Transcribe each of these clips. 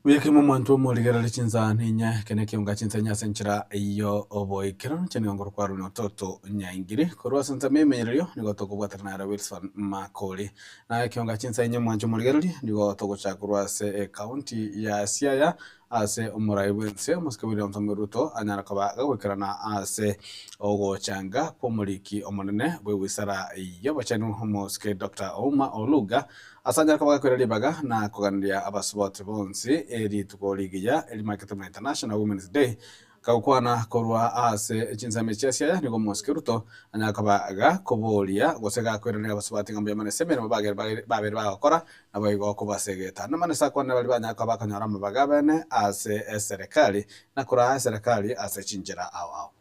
Buya kegima omonto omorigereria chinsa ninye, eke nekeonga chinsa inye ase enchera eyio oboikeranu, inche nigo nkorokwa Aroni Ototo Nyaingiri. Korwa ase ensemo y'emenyererio nigo tokobwatana nere Wilson Makori. Na ekeonga chinsa inye omwancho omorigereria nigo togochaka korwa ase ecounty ya Siaya ase omorai bw'ense omosike William Samoei Ruto anyare koba gagoikerana ase ogochanga kw'omoriki omonene bw'ewisara y'obochenu omosike Doctor Ouma Oluga Ase anyare koba gakoira ribaga na koganeria abasubati bonsi rituko rigiya erimakete buna International Women's Day, kagokwana korwa ase chinsemo echi chia Siaya nigo omosike Ruto anyare koba gakoboria gose gakoiraneria abasubati ng'a mbuya mono ase emeremo babeire bagokora naboigo kobasegeta. Namana ase akwanire baria banyare koba bakonyora amabaga abene ase eserekari na koraa eserekari ase chinchera ao ao.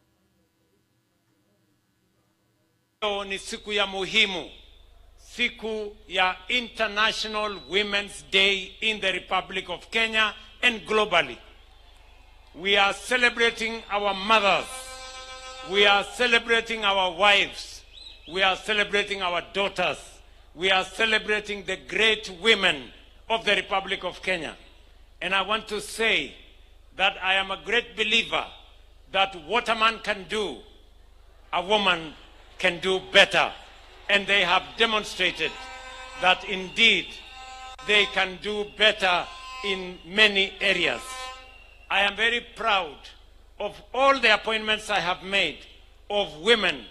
Leo ni siku ya muhimu, siku ya International Women's Day in the Republic of Kenya and globally. We are celebrating our mothers, we are celebrating our wives, we are celebrating our daughters, we are celebrating the great women of the Republic of Kenya. And I want to say that I am a great believer that what a man can do, a woman can do better. And they have demonstrated that indeed they can do better in many areas. I am very proud of all the appointments I have made of women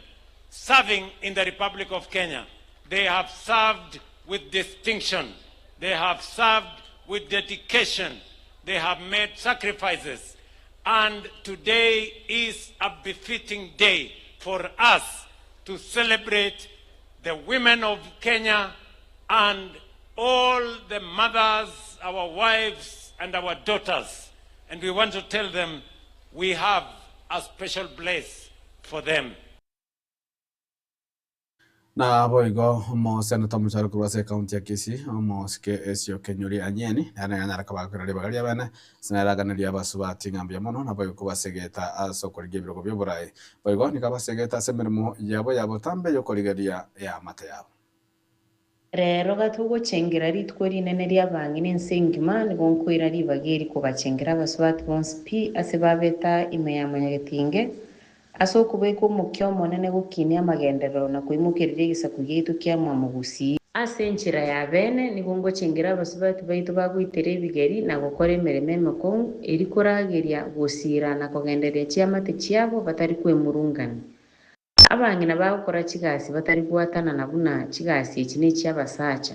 serving in the Republic of Kenya. They have served with distinction. They have served with dedication. They have made sacrifices. And today is a befitting day for us to celebrate the women of Kenya and all the mothers, our wives, and our daughters. And we want to tell them we have a special place for them. Naboigo omoseneta omochare korwa ase ekaunti ya Kisii, omosike Esio Kenyuri Anyeni, nere nigo anyare koba akoira ribaga ria bene, ase nere aganerie abasubati ng'a mbuya mono naboigo kobasegeta ase okorigia ebirogo bi'oborai. Boigo nigo abasegete ase emeremo yabo ya botambe y'okorigereria eamate yabo. Reero gatogochengera rituko rinene ri'abang'ina ense engima, nigo nkoira ribaga eri kobachengera abasubati bonsi pi ase babeta ime ya Mwanyagetinge, ase okobeka omokia omonene gokinia amagenderero na koimokereria egesaku giaito kia Mwamogusii. Ase enchera ya bene nigo ngochengera abasubati baito bagoitera ebigeri na gokora emeremo emekong'u, eri korageria, gosiira na kogendereria chiamate chiabo batari kwemurungania. Abang'ina bagokora chigasi batari gwatanana buna chigasi echi nechi'abasacha.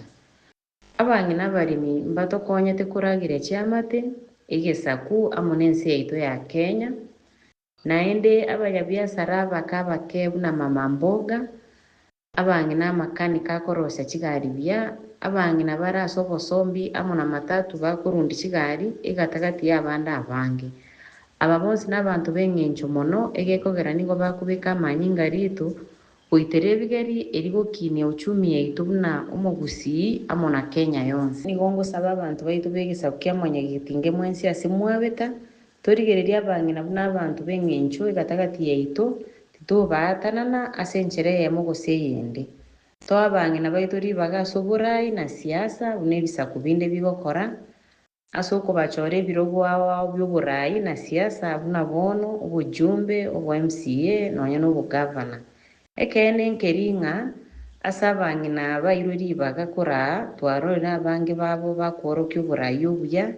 Abang'ina abaremi mbatokonyete korageria chiamate, egesaku amo nense yaito ya Kenya. Naende abanyabiasara abake abake buna mama mboga, abang'ina amakanika akorosia chigari buya, abang'ina bare ase obosombi amo na matatu bakorundi chigari egatagati y'abande abange. Aba bonsi nabanto b'engencho mono, egekogera nigo bakobeka amanyinga rito goitera ebigeri eri gokinia uchumi yaito buna omogusii amo na Kenya yonsi. Nigo ngosaba abanto baito b'egesaku kia Mwanyagetinge mwensi ase mwabeta, torigererie abang'ina buna abanto b'engencho egatagati yaito, titobaatanana ase enchera eyemo gose eyende. Toe abang'ina baito ribaga ase oborai na siasa buna ebisaku binde bigokora, Ase okobachora ebirogo ao ao bi'oboraai na siasa buna bono, obojumbe, obo MCA, nonya nobogavana. Ekeene nkeri ng'a ase abang'ina bairwe ribaga koraa twarorire abange babo bakworokia oboraai obuya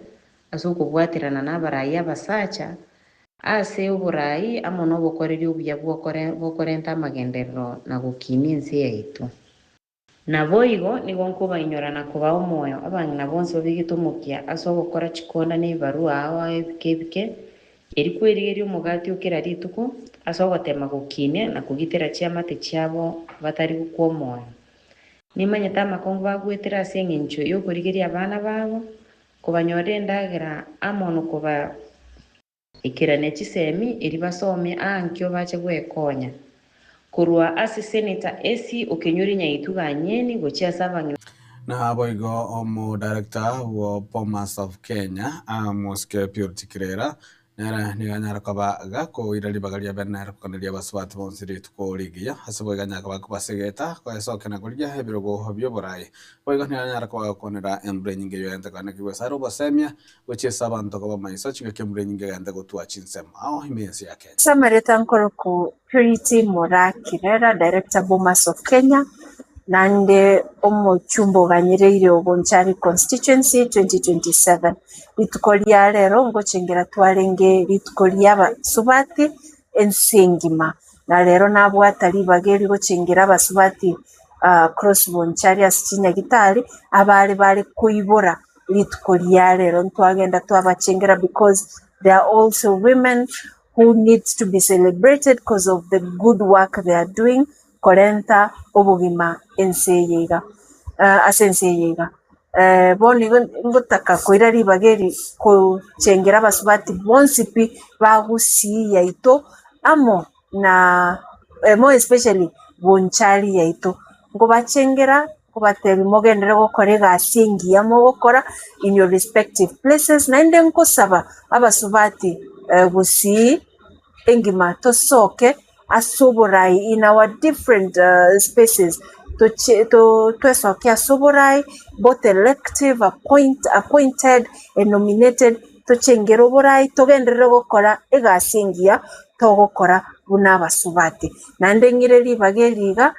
ase okobwaterana nabaraai abasacha ase oboraai amo nobokoreri obuya bwokorenta amagenderero na gokinia ense yaito. Naboigo nigo nkobainyora na kobaa omoyo abang'ina bonsi babegete omokia ase ogokora chikonda na ebibarua ao ao ebike ebike, eri kwerigeria omogati o kera rituko, ase ogoteema gokinia na kogitera chiamate chiabo batari gokwa omoyo. Nimanyete amakongo bagwetera ase engencho y'okorigeria abana babo, kobanyorera endagera amo nokoba Ikerania chisemi erio basome ankio bache gwekonya. Korwa ase Senator Essie Okenyuri Nyaituga Anyeni gochia ase abang'ina. Naboigo omo director bwo Bomas of Kenya Mosike Purity Kirera Nere nigo anyare koba gakoira ribaga ria bene nere koganeria abasubati bonsi rituko rigiya, ase boigo anyare koba akobasegeta koesokia na korigia ebirogo bi'oboraai. Boigo nigo anyare koba agokwanera embura enyinge eyio koanekigwa ase are obosemia gochia ase abanto koba maiso chingaki embura enyinge egente gotwa chinsemo ao ime y'ense ya Kenya. Ase amareta nkoroku Purity Moraa Kirera, Director Bomas of Kenya, naende omochumba oganyereire o Bonchari Constituency 2027. Rituko ria rero ngochengera twarenge rituko ria abasubati ense engima, na rero nabwata ribaga eri gochengera abasubati across Bonchari ase chinyagitari, abare bare koibora rituko ria rero ntwagenda twabachengera because they are also women who needs to be celebrated cause of the good work they are doing korenta obogima ense eye iga ase ense eye iga. Bono igo ngotaka koira ribaga eri kochengera abasubati bonsi pi ba Gusii yaito amo na more especially Bonchari yaito. Nkobachengera nkobatebia mogenderere gokora egasi engiya mogokora in your respective places, naende nkosaba abasubati Gusii engima tosoke ase oborai in our different spaces, toche twesokie ase oborai both elective, appoint appointed and nominated, tochengere oborai togenderere gokora egasi engiya togokora buna abasubati. Naende ng'ire ribaga eri iga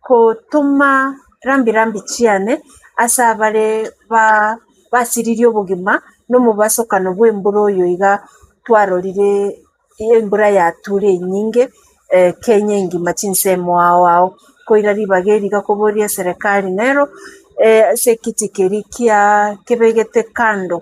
kotoma rambi rambi chiane ase abare ba basiririe obogima na omobasokano bw'embura oyo iga twarorire embura yature enyinge Kenya engima chinsemo ao ao. Koira ribaga eri iga koboria eserekari nero ase ekiti keria kia kebegete kando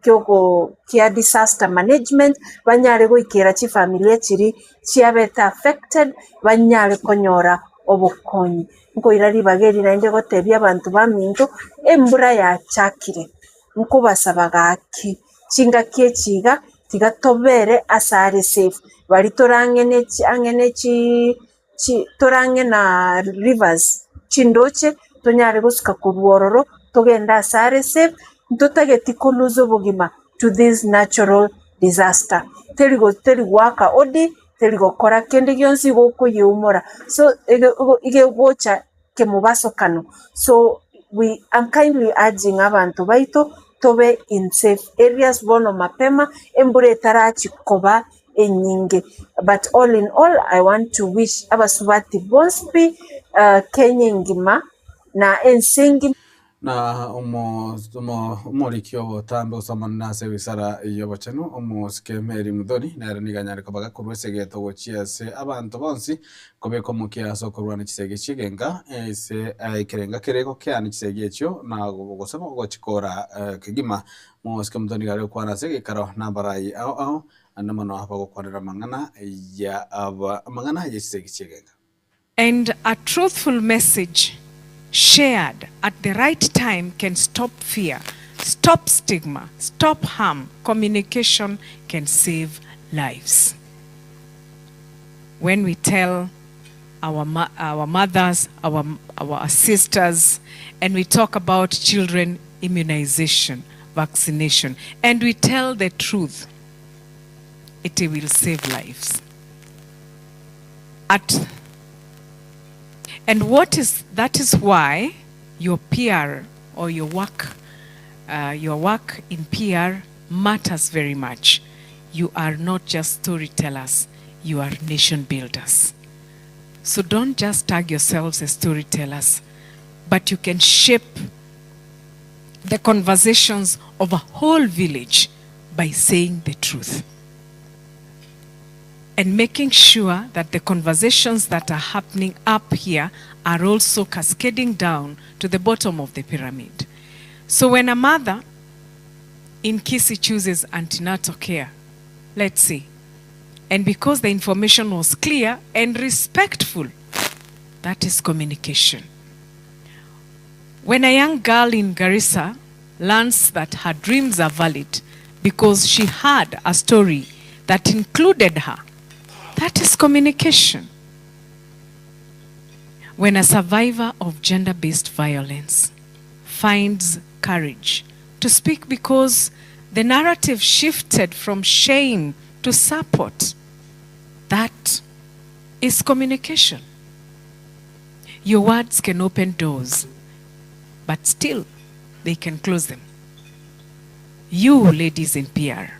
kiogo kia disaster management banyare goikera chifamilia chiria chiabete affected banyare konyora obokonyi. Nkoira ribaga eri naende gotebia abanto baminto, embura yachakire, nkobasaba gaki, chingaki echi iga tiga tobere ase are safe, baria torang'e ne chi ang'e ne chi chi torang'e na rivers chindoche tonyare gosuka korwa ororo togende ase are safe, ntotageti ko lose obogima to this natural disaster. Teri go teri goaka odi, teri gokora kende gionsi igo okoyeumora so ege igo igegocha kemobasokano so we am kindly urging abanto baito tobe in safe areas bono mapema embura etarachi koba enyinge but all in all I want to wish abasubati bonsi pi Kenya engima na ense engima. Na omoriki obotambe gose omonene ase ewisara y'obochenu, omosike Mary Muthoni, nere nigo anyare koba gakorwa esegeto gochia ase abanto bonsi, kobeka omokia ase okorwana chisegi chi'egenka, ase ekerenga kere gokeana chisegi echio, na gose gochikora kegima. Omosike Muthoni nigo are gokwana ase egeikaro nabarai ao ao, naende mono bagokwanera amang'ana ya aba amang'ana ye chisegi chi'egenka. And a truthful message shared at the right time can stop fear, stop stigma, stop harm, communication can save lives. When we tell our, our mothers, our, our sisters, and we talk about children immunization, vaccination, and we tell the truth, it will save lives. At, and what is that is why your PR or your work, your work in PR matters very much. You are not just storytellers, you are nation builders. So don't just tag yourselves as storytellers, but you can shape the conversations of a whole village by saying the truth and making sure that the conversations that are happening up here are also cascading down to the bottom of the pyramid. So when a mother in Kisii chooses antenatal care, let's say, and because the information was clear and respectful, that is communication. When a young girl in Garissa learns that her dreams are valid because she had a story that included her, that is communication. When a survivor of gender based violence finds courage to speak because The narrative shifted from shame to support. That is communication. Your words can open doors, but still they can close them. You ladies in PR,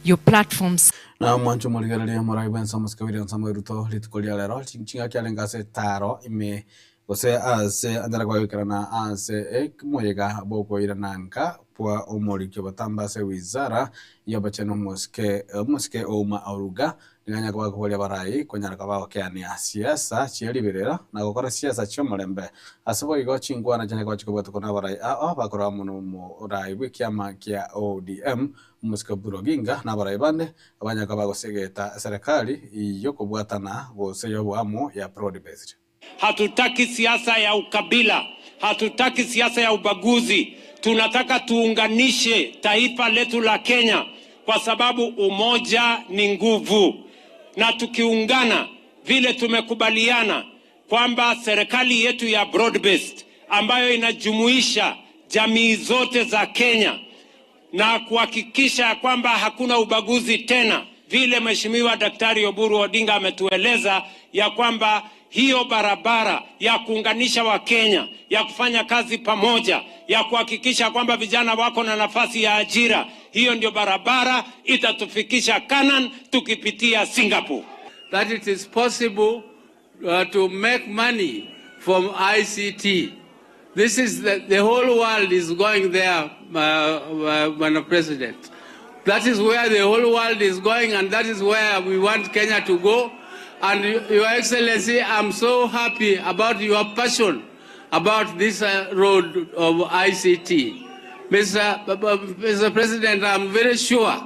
your platforms. Na omwancho omorigereria omorai bw'ense omosike William Samoei Ruto rituko ria rero chingaki arenge ase etaaro ime gose ase anyare koegerana ase omoyega bw'okoirana nka bwa omoriki obotambe ase wizara y'obochenu omosike omosike Ouma Oluga Nigo anyare koba akoboria abarai konyara koba agokeania siasa chie riberera na gokora siasa chi'omorembe. Ase boigo chinkwana chianyare koba chikobwatokwa nabarai ao bakorwa amo nomorai bw'ekiama kia ODM omosike Oburu Oginga na abarai bande abanyare koba bagosegeta eserekari y'okobwatana gose y'oboamo ya Broad Based. Hatutaki siasa ya ukabila, hatutaki siasa ya ubaguzi. Tunataka tuunganishe taifa letu la Kenya, kwa sababu umoja ni nguvu, na tukiungana vile tumekubaliana kwamba serikali yetu ya broad based ambayo inajumuisha jamii zote za Kenya na kuhakikisha kwamba hakuna ubaguzi tena, vile Mheshimiwa Daktari Oburu Odinga ametueleza ya kwamba hiyo barabara ya kuunganisha Wakenya, ya kufanya kazi pamoja, ya kuhakikisha kwamba vijana wako na nafasi ya ajira, hiyo ndio barabara itatufikisha Canaan tukipitia Singapore. That it is possible to make money from ICT. This is the whole world is going there, Bwana President. That is where the whole world is going and that is where we want Kenya to go. And Your Excellency, I'm so happy about your passion about this road of ICT. Mr. President, I'm very sure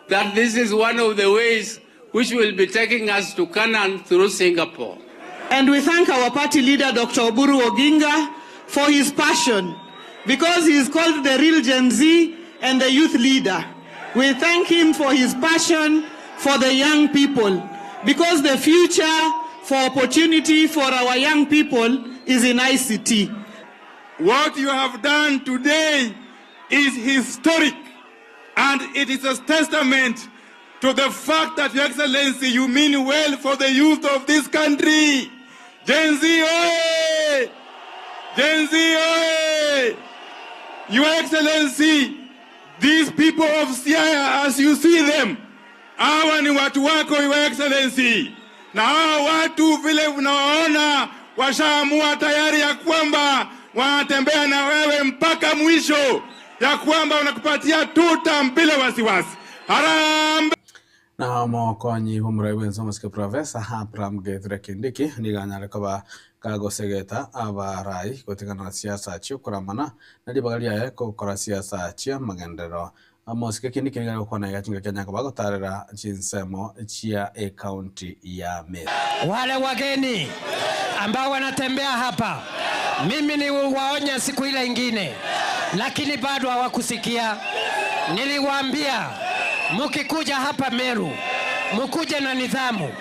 that this is one of the ways which will be taking us to Canaan through Singapore. And we thank our party leader, Dr. Oburu Oginga, for his passion, because he is called the real Gen Z and the youth leader. We thank him for his passion for the young people, because the future for opportunity for our young people is in ICT. What you have done today is historic, and it is a testament to the fact that, Your Excellency, you mean well for the youth of this country. Gen Z, oye! Gen Z, oye! Your Excellency, these people of Siaya, as you see them, hawa ni watu wako, Your Excellency. Na hawa watu vile unawaona washaamua tayari ya kwamba wanatembea na wewe mpaka mwisho, ya kwamba wanakupatia tuta bila wasiwasi. Harambee! Na omokonyi bw'omorai bw'ense omosike Professor Abraham Kithure Kindiki nigo anyare koba kagosegeta abarai gotigana na siasa chi'okoramana na ribaga riaye gokora siasa chi'amagenderero. Omosike Kindiki nigo are gokwana iga chingaki anyare koba agotarera chinsemo chia ecounty ya Meru. Wale wageni ambao wanatembea hapa, mimi niliwaonya siku ile ingine, lakini bado hawakusikia. Niliwaambia mukikuja hapa Meru, mukuje na nidhamu,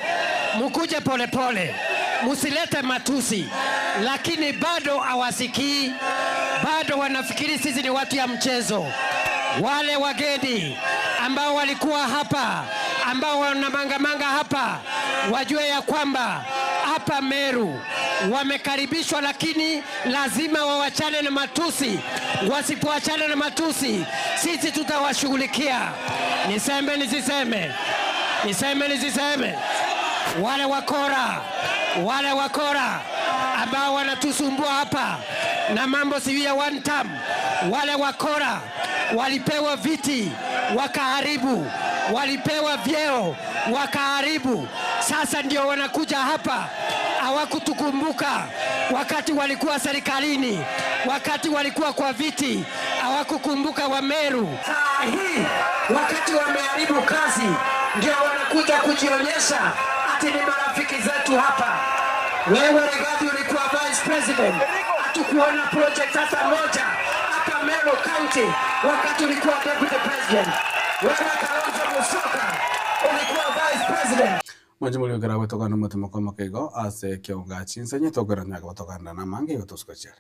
mukuje polepole, musilete matusi, lakini bado hawasikii, bado wanafikiri sisi ni watu ya mchezo. Wale wageni ambao walikuwa hapa, ambao wanamangamanga hapa, wajue ya kwamba hapa Meru wamekaribishwa, lakini lazima wawachane na matusi. Wasipoachana na matusi, sisi tutawashughulikia. Niseme nisiseme? Niseme nisiseme? Wale wakora, wale wakora ambao wanatusumbua hapa na mambo si ya one term, wale wakora walipewa viti wakaharibu, walipewa vyeo wakaharibu. Sasa ndio wanakuja hapa, hawakutukumbuka wakati walikuwa serikalini, wakati walikuwa kwa viti, hawakukumbuka Wameru. Saa hii wakati wameharibu kazi, ndio wanakuja kujionyesha ati ni marafiki zetu hapa. Wewe Rigathi ulikuwa vice president, hatukuona project hata moja hapa Meru County wakati ulikuwa deputy president. Wewe Kalonzo Musyoka ulikuwa vice president. Mwanche moria ekero agotokana nomotemo kw'amaka igo ase ekeonga chinsenye tokoirana gotokana namange igo tosuka chiare.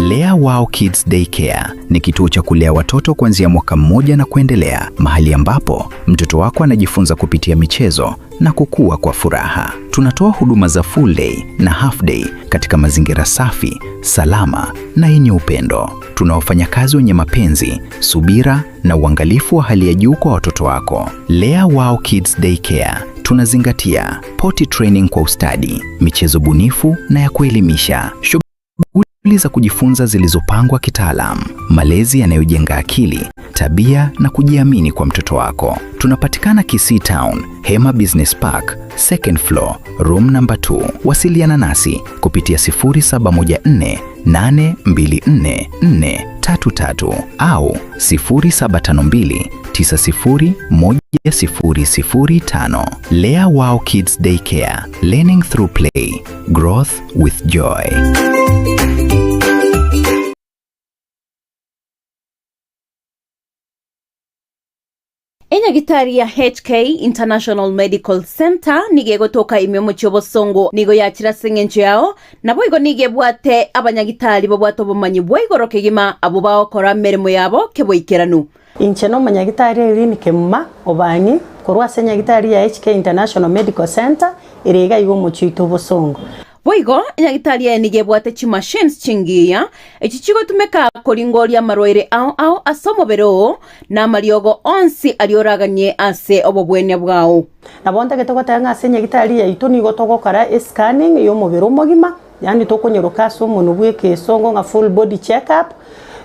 Lea Wow Kids Daycare ni kituo cha kulea watoto kuanzia mwaka mmoja na kuendelea, mahali ambapo mtoto wako anajifunza kupitia michezo na kukua kwa furaha. Tunatoa huduma za full day na half day katika mazingira safi, salama na yenye upendo. Tuna wafanyakazi wenye mapenzi, subira na uangalifu wa hali ya juu kwa watoto wako. Lea Wow Kids Daycare tunazingatia potty training kwa ustadi, michezo bunifu na ya kuelimisha, shughuli za kujifunza zilizopangwa kitaalam, malezi yanayojenga akili, tabia na kujiamini kwa mtoto wako. Tunapatikana Kisii Town, Hema Business Park, second floor, room number 2. Wasiliana nasi kupitia 0714 824 433 au 0752 901005. Lea Wow Kids Daycare, learning through play, growth with joy. Enyagitari ya HK International Medical Center nigo egotoka ime omochie obosongo nigo yachire ase eng'encho yao, naboigo nigo ebwate abanyagitari babwate obomanyi bwa igoro kegima abwo bagokora emeremo yabo keboikeranu. Inche nomonyagitari Irene Kemuma Obang'i korwa ase enyagitari ya HK International Medical Centre ere iga iga omochie oito obosongo. Boigo, enyagitari eye nigo ebwate chimachines chingiya, echi chigotumeka koringoria amarwaire ao ao ase omobere oo, na amariogo onsi aria oraganie ase obobwenia bwao. Nabo ntagete goteba ng'a ase enyagitari yaito nigo togokora escanning y'omobere omogima, yaani tokonyeroka ase omonwe bw'ekeesongo ng'a full body check up,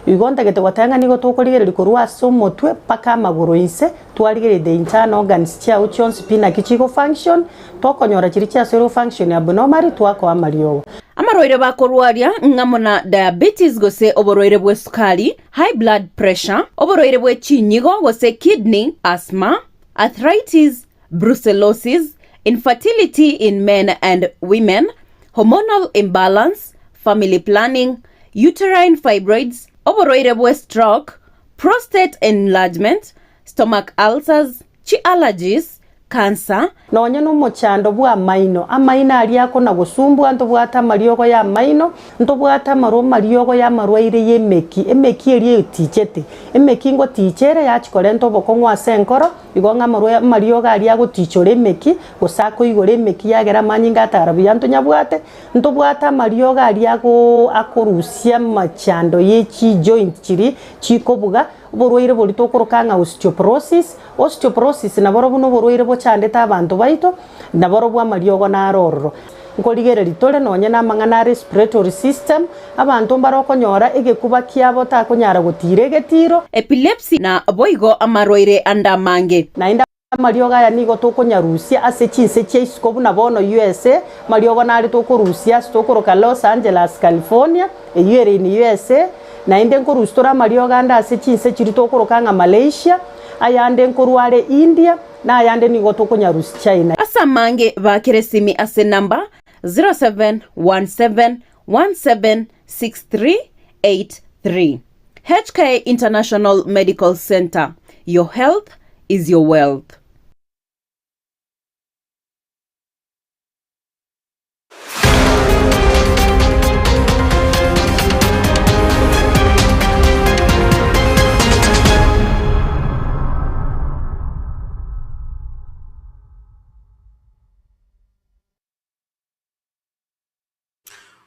igo ntagete goteba ng'a nigo tokorigereria korwa ase omotwe mpaka amagoro inse, twarigereria the internal organs chiao chionsi pi naki chigo function, Tokonyora chiria chiasoirwe function abnormally twakoa amariogo. Amarwaire bakorwaria ng'amo na diabetes gose oborwaire bw'esukari, high blood pressure, oborwaire bwe chinyigo gose kidney, asthma, arthritis, brucellosis, infertility in men and women, hormonal imbalance, family planning, uterine fibroids, oborwaire bwe stroke, prostate enlargement, stomach ulcers, chi-allergies, cancer, Nonya nomochando bw'amaino, amaino aria akona-gosumbua, ntobwate amariogo y'amaino, ntobwate amarwa amariogo y'amarwaire y'emeki, emeki eria etichete. Emeki ngoticha ere yachia korenta obokong'u ase enkoro, igo ng'a amarwa amariogo aria agotichora emeki, gose akoigora emeki yagera amanyinga atara buya ntonyabwate, ntobwate amariogo aria agoo akorusia amachando ye chijoint chiria chikobuga, Oborwaire boria tokoroka ng'a osteoporosis. Osteoporosis naborobwo noborwaire bochandete abanto baito, naborobwo amariogo naro ororo. Nkorigereria tore nonye namang'ana a respiratory system, abanto mbare okonyora egekuba kiabo takonyara gotiira egetiro. Epilepsy na boigo amarwaire ande amange. Naende amariogo aya nigo tokonyarusia ase chinse chia isiko buna bono USA, amariogo nare tokorusia ase tokoroka Los Angeles, California, eyio ere in USA, naende nkorusia tore amariogo ande ase chinse chiria tokoroka ng'a Malaysia, ayande nkorwa are India, na ayande nigo tokonyarusia China. Ase amange baakere esimi ase enamba 0717176383. HK International Medical Centre, your health is your wealth.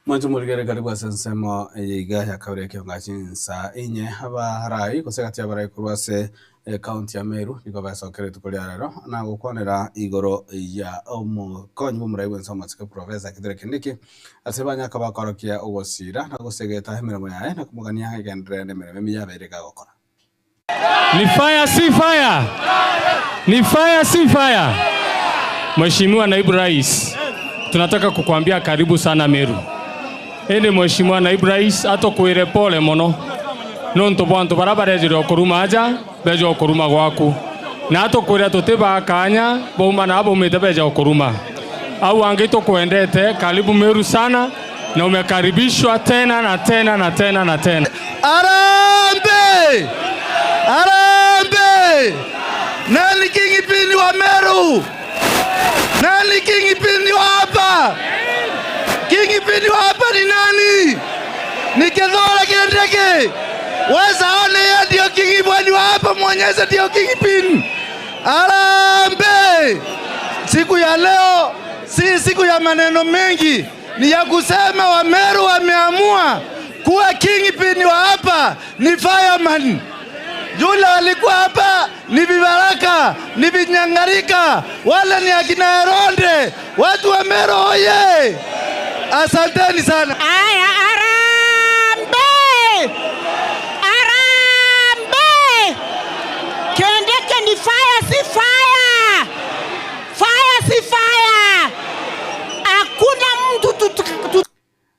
Mwanche morigere karibu ase ensemo eye iga ya kabere ekionga chinsa inye abarai gose gati y'abarai korwa ase ecounty ya Meru nigo besokire rituko ria rero na gokwanera igoro ya omokonyi bw'omorai bw'ense omosike Professor Kithure Kindiki ase banyaka bakorokia ogosira na gosegeta emeremo yaye na komogania agenderere nemeremo emiya abeire gagokora. Ni fire si fire? Ni fire si fire? Mheshimiwa Naibu Rais, tunataka kukuambia karibu sana Meru. Indi Mheshimiwa Naibu Rais atokwire pole mono nontu bwantu bara barejire okoruma aja beja okoruma gwaku na atokwire tutibakanya bauma na baumite beja okoruma au angi tukwendete karibu Meru sana na umekaribishwa tena na tena na tena na tena. Harambee! Harambee! Nani kingpin wa Meru? Nani kingpin wa hapa? Kingpin wa hapa ni nani? Ni Kithure Kindiki. Wacha aone yeye ndio kingpin wa hapa, muonyeshe ndio kingpin. Harambee! Siku ya leo si siku ya maneno mengi, ni ya kusema Wameru wameamua kuwa kingpin wa hapa ni fireman. Yule walikuwa hapa ni vibaraka, ni vinyangarika, wale ni akina Herode. Watu wa Meru oye! Asanteni sana. Aya, harambee! Harambee! Kindiki ni fire, si fire! Fire si fire! Hakuna mtu tu,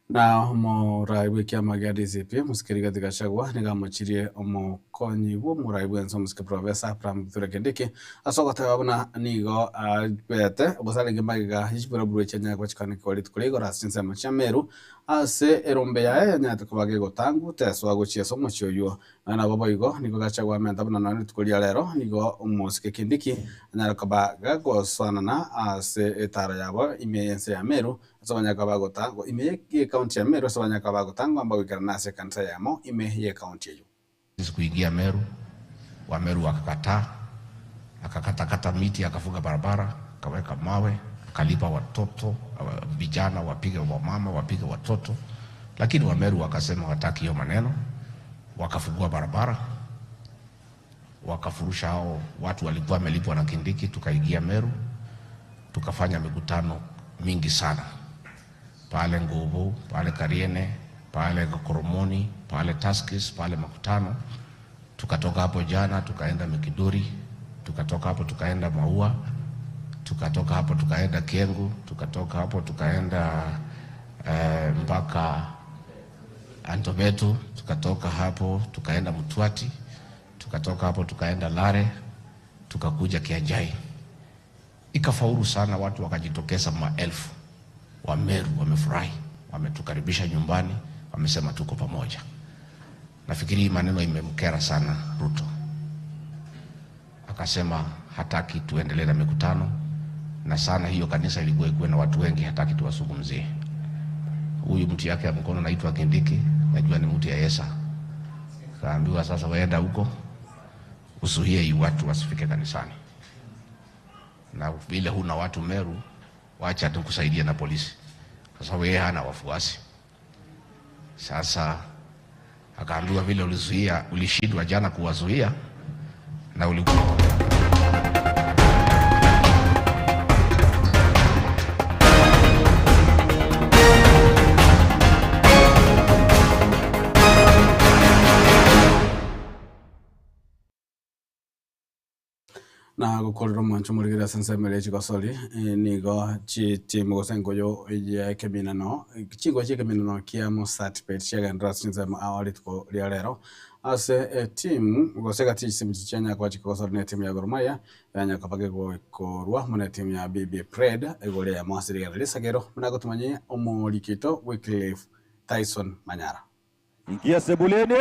Na omorai bwa ekiama gia DCP omosike Rigathi Gachagua nigo amochirie omokonyi bwa omorai bwense omosike Professor Abraham Kithure Kindiki ase ogoteba buna nigo abete gose arenge magega ye chiburaburu echi anyare gochikanekerwa rituko ria igoro ase chinsemo chia Meru ase erombe yaye yanyarete koba gegotangwa tesoa gochia ase omochie oywo. Nonya nabo boigo nigo Gachagua amenta buna nonya rituko ria rero nigo omosike Kindiki anyare koba gagosoanana ase etaro yabo ime y'ense ya Meru Ase abanyaka bagotangwa ime y'ecounty ya Meru ase abanyaka bagotangwa mbagoikerana ase ekanisa eyemo ime y'ecounty eyio. Sisi kuingia Meru, Wameru wakakataa, akakatakata miti, akafunga barabara, akaweka mawe, akalipa watoto vijana wapige wamama, wapige watoto, lakini Wameru wakasema wataki hiyo maneno, wakafungua barabara, wakafurusha hao watu walikuwa wamelipwa na Kindiki. Tukaingia Meru, tukafanya mikutano mingi sana pale Nguvu, pale Kariene, pale Koromoni, pale Tuskys, pale Makutano. Tukatoka hapo jana tukaenda Mikiduri, tukatoka hapo tukaenda Maua, tukatoka hapo tukaenda Kiengu, tukatoka hapo tukaenda mpaka Antobetu, tukatoka hapo tukaenda Mtwati, tukatoka hapo tukaenda Lare, tukakuja Kianjai. Ikafaulu sana, watu wakajitokeza maelfu. Wa Meru wamefurahi, wametukaribisha nyumbani, wamesema tuko pamoja. Nafikiri hii maneno imemkera sana Ruto, akasema hataki tuendelee na mikutano, na sana hiyo kanisa ilikuwa ikuwe na watu wengi, hataki tuwazungumzie. Huyu mtu yake ya mkono naitwa Kindiki, najua ni mtu ya Yesa. Kaambiwa sasa waenda huko usuhie hii watu wasifike kanisani, na vile huna watu Meru, wacha tukusaidie na polisi, kwa sababu yeye hana wafuasi. Sasa akaambiwa vile ulizuia, ulishindwa jana kuwazuia na ulikuwa Na gokorera omwancho omorigeri ase ensemo eria chigosori, nigo chitimu gose engoyo ya ekeminano, chingoyo chia ekeminano kia Mosatpet chiagenderera ase chinsemo ao rituko ria rero, ase etimu gose egati ya chisimu chiria chianyara koba chikogosori na etimu ya Gor Mahia, yanyara koba kegokorwa buna etimu ya BB Pred igoro eyemo ase rigena risagero buna gotomanyia omoriki oito Wycliffe Tyson Manyara. Ingia sebuleni.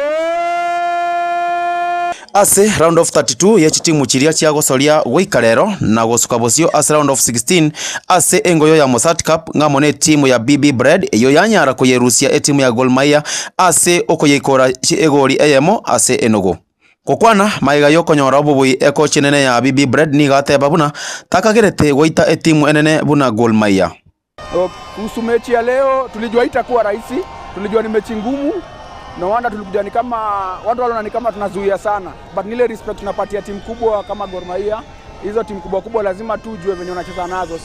Ase round of 32 ye chitimu chiria chiagosoria goika rero na gosuka bosio ase round of 16 ase engoyo ya Mossad Cup ng'amo ne etimu ya BB Bread eyio yanyara koyerusia etimu ya Gor Mahia ase okoyeikora egori eyemo ase enogo. Gokwana magega yokonyora obobui ekochi enene ya BB Bread nigo ateba buna takagerete goita etimu enene buna Gor Mahia. Kuhusu mechi ya leo tulijua itakuwa rahisi, tulijua ni mechi ngumu. No wonder tulikuja ni kama watu waliona ni kama tunazuia sana, but ni ile respect tunapatia timu kubwa kama Gor Mahia. Hizo timu kubwa kubwa lazima tujue venye unacheza nazo,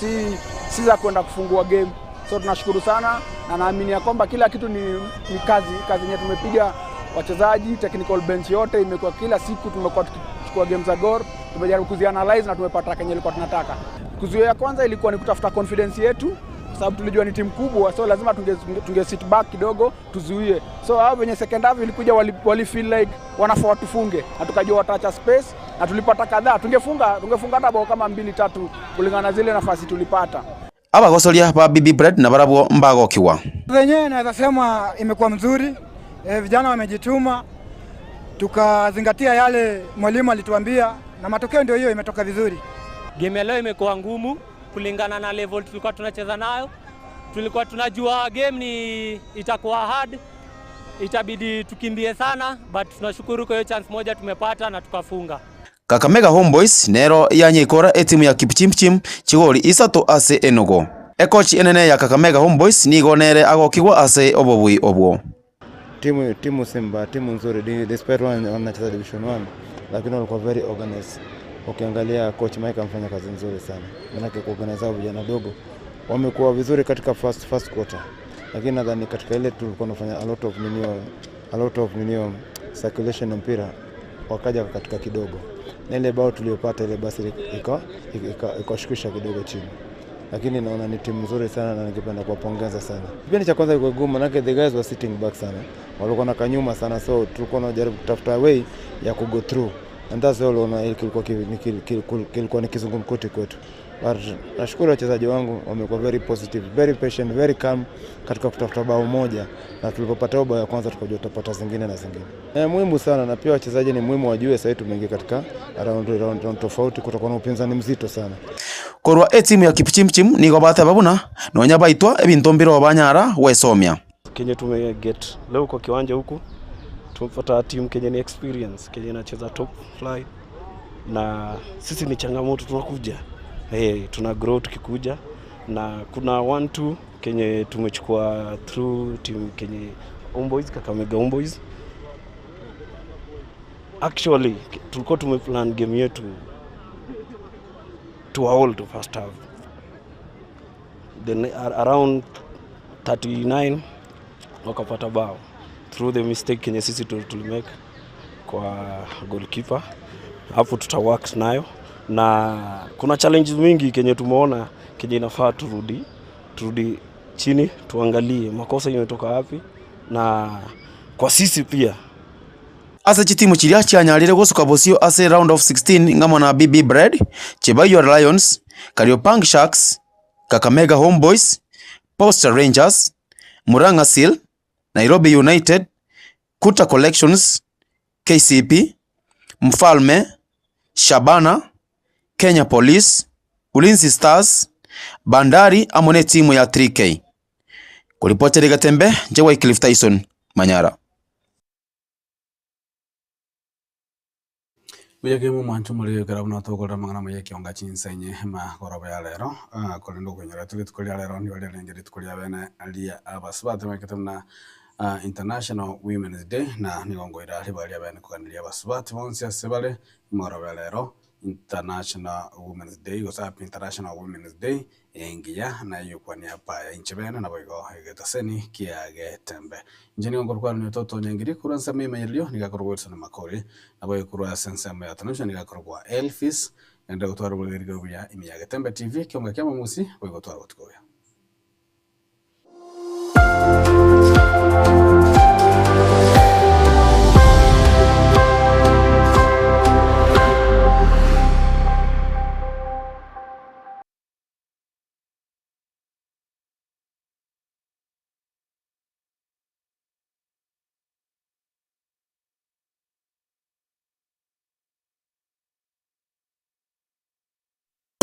si za kwenda kufungua game. So tunashukuru sana na naamini ya kwamba kila kitu ni kazi, kazi yenye tumepiga wachezaji, technical bench yote imekuwa kila siku tumekuwa tukichukua game za Gor, tumejaribu kuzianalyze na tumepata kenye ilikuwa tunataka. Kuzuia ya kwanza ilikuwa ni kutafuta confidence yetu, kwa sababu tulijua ni timu kubwa, so lazima tunge sit back kidogo tuzuie. So hao wenye second half ilikuja wali feel like wanafaa watufunge, na tukajua wataacha space na tulipata kadhaa. Tungefunga hata bao kama 2-3 kulingana na zile nafasi tulipata. Abagosoria ba BB Bread na barabwo mbagokiwa. Wenyewe naweza sema imekuwa mzuri. Vijana wamejituma, tukazingatia yale mwalimu alituambia na matokeo ndio hiyo imetoka vizuri. Game ya leo imekuwa ngumu kulingana na level tulikuwa tunacheza nayo. Tulikuwa tunajua game ni itakuwa hard. Itabidi tukimbie sana but tunashukuru kwa hiyo chance moja tumepata na tukafunga. Kakamega Homeboyz nero yanyeikora etimu ya Kipchimchim chigori isato ase enogo. Ekochi enene ya Kakamega Homeboyz nigo nere agokigwa ase obobui obwo. Timu timu Simba timu nzuri despite wanacheza division 1 lakini walikuwa very organized. Ukiangalia coach Mike amefanya kazi nzuri sana, manake kuorganize hao vijana dogo wamekuwa vizuri katika first quarter, lakini nadhani katika ile tulikuwa tunafanya a lot of ninio circulation ya mpira wakaja katika kidogo, na ile bao tuliyopata ile basi ikashukisha kidogo chini, lakini naona ni timu nzuri sana na ningependa kuwapongeza sana. Kipindi cha kwanza ilikuwa gumu, manake the guys were sitting back sana, walikuwa na kanyuma sana, so tulikuwa tunajaribu kutafuta way ya ku go through and that's all. Unaona kilikuwa ni kizungumkuti kwetu, but nashukuru wachezaji wangu wamekuwa very positive, very patient, very calm katika kutafuta bao moja, na tulipopata bao ya kwanza tukajua tutapata zingine na zingine. Muhimu sana, na pia wachezaji ni muhimu wajue sasa tumeingia katika round tofauti, kutakuwa na upinzani mzito sana. Korwa etimu ya Kipchimchim nigo bateba buna nonya baitwa ebinto mbiro banyara gwesomia. Kenye tumeget leo kwa kiwanja huku tumepata timu kenye ni experience, kenye inacheza top flight, na sisi ni changamoto tunakuja. Hey, tuna grow tukikuja, na kuna 1-2 kenye tumechukua through team kenye Homeboyz, Kakamega Homeboyz. Actually tulikuwa tumeplan game yetu to hold to first half, then around 39 wakapata bao through the mistake kenye sisi tulimake kwa goalkeeper. Hapo tuta work nayo, na kuna challenges mingi kenye tumeona kenye inafaa turudi chini tuangalie makosa imetoka wapi, na kwa sisi pia. Ase chitimu chiria chianyarire gosuka bosio ase round of 16 ng'amo na BB Bread, Chebayua Lions, Kariobangi Sharks, Kakamega Homeboyz, Posta Rangers, Murang'a Seal, Nairobi United, Kuta Collections, KCP, Mfalme, Shabana, Kenya Police, Ulinzi Stars, Bandari amo ne timu ya 3K. Kuripotera Gatembe, nche Wycliffe Tyson, Manyara. Buya kemo mwancho muri ekero buna tokorera amang'ana amaya ekionga chinsenye magoroba ya rero korende okonyora tore rituko ria rero nigo riarenge rituko ria bene ria abasubati baikete buna International Women's Day na nigo ngoira ribaga ria bene koganeria abasubati bonsi ase bare magoroba ya rero International Women's Day gose happy International Women's Day engiya nayo kwania paya inche bene nabo igo egetaseni kiagetembe. Inche nigo nkorokwana nigo totonyangiri korwa ensemo ya emenyererio niga akorokwa Wilson Makori nabo ikorwa ase ensemo ya Tanusha niga akorokwa Elvis naende gotwara oboreri buya ime ya Getembe TV kionga kia mamusi boigo gotwara botuko buya.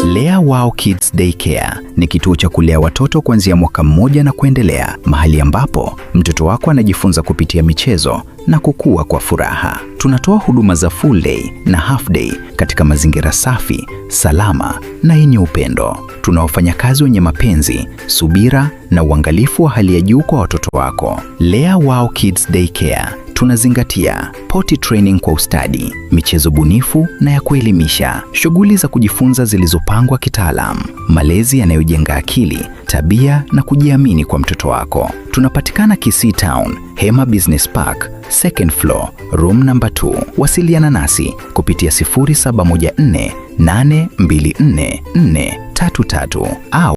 Lea Wow Kids Daycare ni kituo cha kulea watoto kuanzia mwaka mmoja na kuendelea, mahali ambapo mtoto wako anajifunza kupitia michezo na kukua kwa furaha. Tunatoa huduma za full day na half day katika mazingira safi, salama na yenye upendo. Tuna wafanyakazi wenye mapenzi, subira na uangalifu wa hali ya juu kwa watoto wako. Lea Wow Kids Daycare tunazingatia potty training kwa ustadi, michezo bunifu na ya kuelimisha, shughuli za kujifunza zilizopangwa kitaalam, malezi yanayojenga akili, tabia na kujiamini kwa mtoto wako. Tunapatikana Kisii Town, Hema Business Park, second floor, room number 2. Wasiliana nasi kupitia 0714 824 433 au